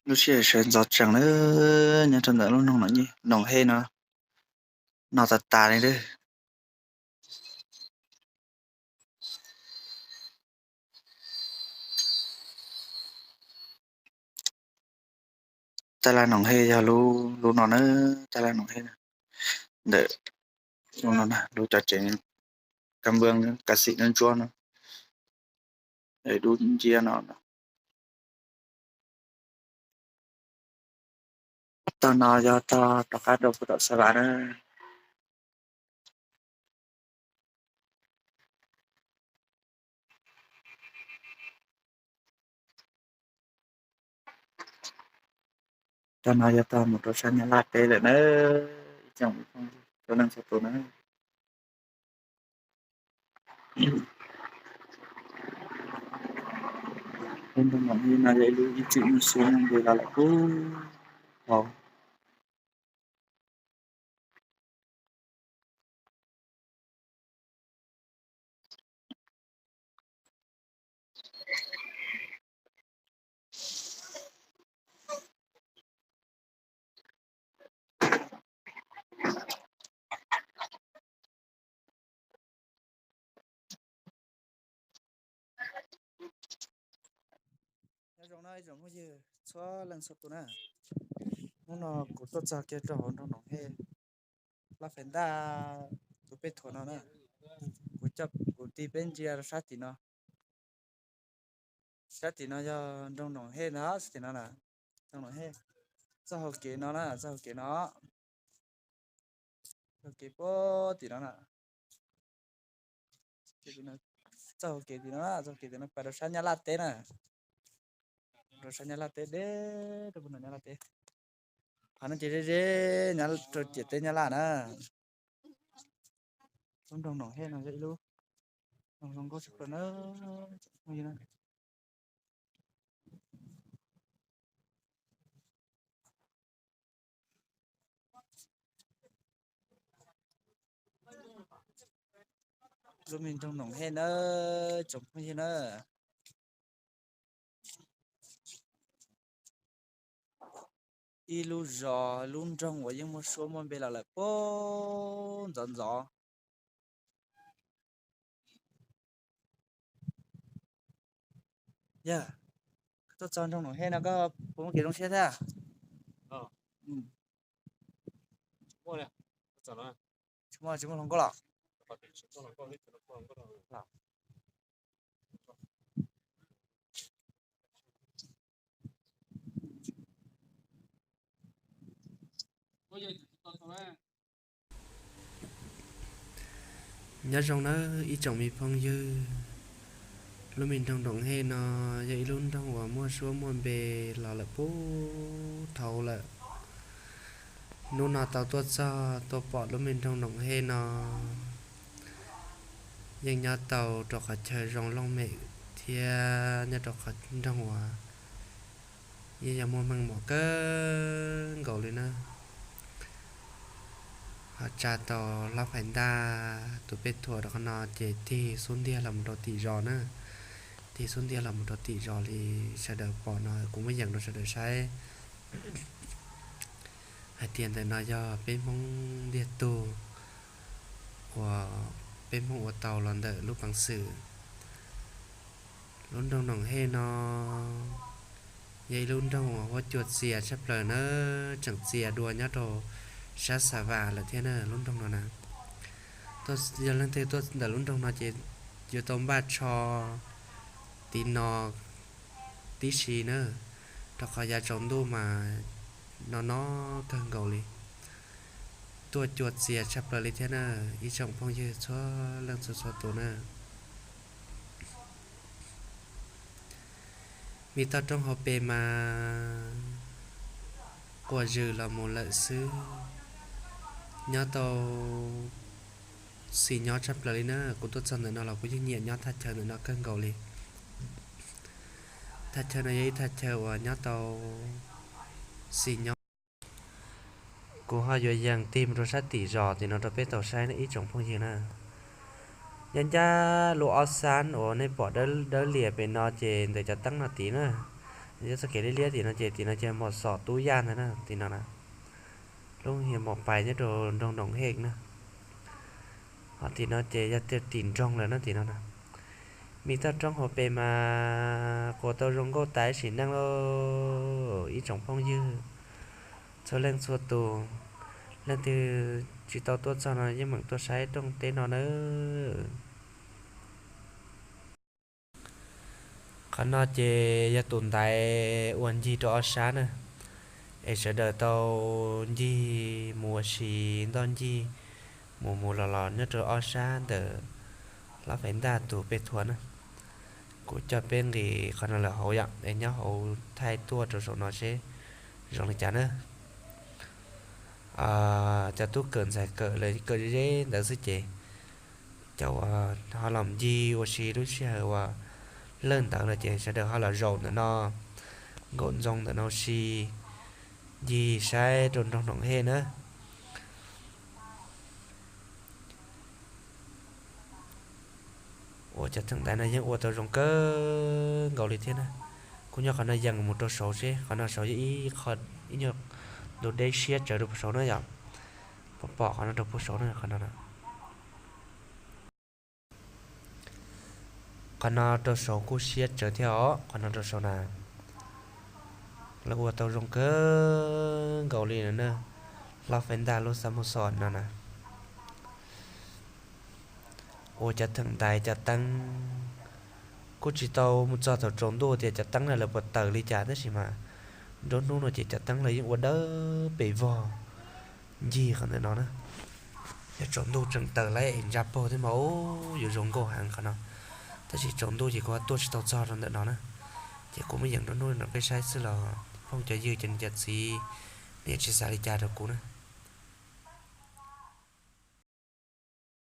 Lub sij hawm sawv ntxov tsees na, nyob rau ntawm lub nroog Noom Hej no, no tas tas li lawm. Taj laj Noom Hej yog lub, lub no na, taj laj Noom Hej na, ntawm lub no na, lub cov tsev kab npab kav xim ntsuab ntsuab no, dub nciab no. Tog no yog tog rov qab rau puag tom Xav Vam na. Tog no yog tog mus rau sab Nyab Laj teb lawm na, ib tsoom txhua leej txhua tus na. Lub nroog Noom Hej no yog ib lub ib txwm muaj suab muaj npe los lawm puag thaum. Nyob zoo na ib tsoom phooj ywg txhua leej txhua tus na, hnub no kuv tuaj txog kiag rau hauv nroog Noom Hej, Laj Fais Ntaj, tus peb thuam no na. Kuv coj kuv tij peb ntsia rau sab tim no. Sab tim no yog nroog Noom Hej ntag, sab tim no na, nroog Noom Hej. Txoj hau kev no na, txoj hau kev no, hau kev puag tim no na. Txoj hau kev tim no, txoj hau kev tim no pais rau sab Nyab Laj teb na, rau sab Nyab Laj teb deb rau puag nram Nyab Laj teb. Qhov no ces ze ze nyob rau ciam teb Nyab Laj na. Lub nroog Noom Hej no yog ib lub nroog zoo nkauj tshaj plaws na. Lub me nroog Noom Hej na, tsoom phooj ywg na. Ib lub zos lub nroog uas yeej muaj suab muaj npe los lawm puag ntxov ntxov. Yog, tuaj txog nroog Noom Hej no koj puas muaj kev zoo siab thiab? Tsis muaj, tsis muaj hluas nkauj los? Nyob zoo nawb ib tsoom me phooj ywg. Lub me nroog Noom Hej no yog ib lub nroog uas muaj suab muaj npe los lawm puag thaum lawm. Hnub no tau tuaj txog tuaj pom lub me nroog Noom Hej no yeej nyob tau rau qhov chaw zoo looj mem thiab nyob rau qhov nroog uas yeej yog muaj meej mom kawg nkaus li na. Ho tsa tau Laj Fais Ntaj tus peb thuam rau qhov no ces tig xub ntiag los mus rau tim zos na. Tig xub ntiag los mus rau tim zos li sawv daws pom no kuv muab yees rau sawv daws saib hais tias ntawm no yog peb Hmoob ntiag tug uas peb Hmoob ua tau los ntawm lub peev xwm. Lub nroog Noom Hej no yog ib lub nroog uas huab cua txias tshaj plaws na, tseem txias dua nyob rau sab Xav Vam lawm thiab na lub nroog no na. Yog leej twg tuaj ntawm lub nroog no ces yuav tau npaj tsho tiv no tib si na, rau qhov yav tsaus ntuj mas no no kawg nkaus li. Tuaj cua txias tshaj plaws li thiab na, ib tsoom phooj ywg txhua leej txhua txhua tus na. Me toj roob hauv pes mas quas zwm los mus lawm xwb, nyob tau xis nyob tshaj plaws li na. Kuv tuaj txog ntawm no los kuv yeej nyiam nyob thaj chaw ntawm no kawg nkaus li. Thaj chaw no yog ib thaj chaw uas nyob tau xis nyob. Kuv ho yuav yees tig mus rau sab tim zos tim no rau peb tau saib ib tsoom phooj ywg na. Ncaj ncaj lub ob xab uas nej pom dawb lias pem no ces ntawm cov teeb no tid na. Yog txoj kev liab liab tim no ces tim no ces Mos Xom Tub Yaj ntag na, tim no na. Lub hias Mos Pais nyob rau nroog Noom Hej na. Ho tim no ces yog tim nroog lawm na tim no na. Me toj roob hauv pes mas quas tau zoo nkauj tas sim neej lauj ib tsoom phooj ywg txhua leej txhua tus. Leej twg tsis tau tuaj txog no yeej meem tuaj saib rooj teb no nawb. Qhov no ces yog tus ntaiv uas ncig rau ob sab na, es sawv daws tau ncig mus ua si ntoj ncig mus mus los los nyob rau ob sab ntawm Hlob Fais Ntaj tus pej thuav na. Kuv coj peb nqis qhov no lawm hauv yom, es nyob hauv thaij tuaj rau saum no seb zoo li cas na. Cov tub kawm ntxhais kawm lawv kawm ze ze ntawd xwb ces cov uas ho los ncig ua si lub sij hawm uas lawj ntawd no ces sawv daws ho los zaum ntawm no, nkaum ntxoo ntawm no ua si, ncig saib rau nroog Noom Hej na. Ua cov theem ntaiv no yeej ua tau zoo kawg nkaus li thiab na. Kuv nyob qhov no yees mus rau saud seb, qhov no saud yog ib qho, ib nyuag ntug deb siab tsawv rau puag saud na yom. Pom pom qhov no rau puag saud na, qhov no na. Qhov no rau saud kuj siab tsawv thiab os, qhov no rau saud na. Lawv ua tau zoo kawg nkaus li na. Hlob Fais Ntaj lub xab mos xos no na. Ua cov theem ntaiv cov teeb kuj tsis tau mus txog thaum tsaus ntuj tias cov teeb no lawv puas taws li cas tab sis mas nruab hnub no ces cov teeb lawv yeej ua dawb pes vog ncig qhov ntawm no na. Yog tsaus ntuj tseem taws lawm es ntsa paug thiab mas yuav zoo nkauj heev qhov no. Tab sis tsaus ntuj ces kuv ho tuaj tsis tau txog rau ntawm no na. Ces kuv muab yeem nruab hnub no peb saib xwb los phooj cov ywg cov niam cov txiv nej tsis xav li cas rau kuv na.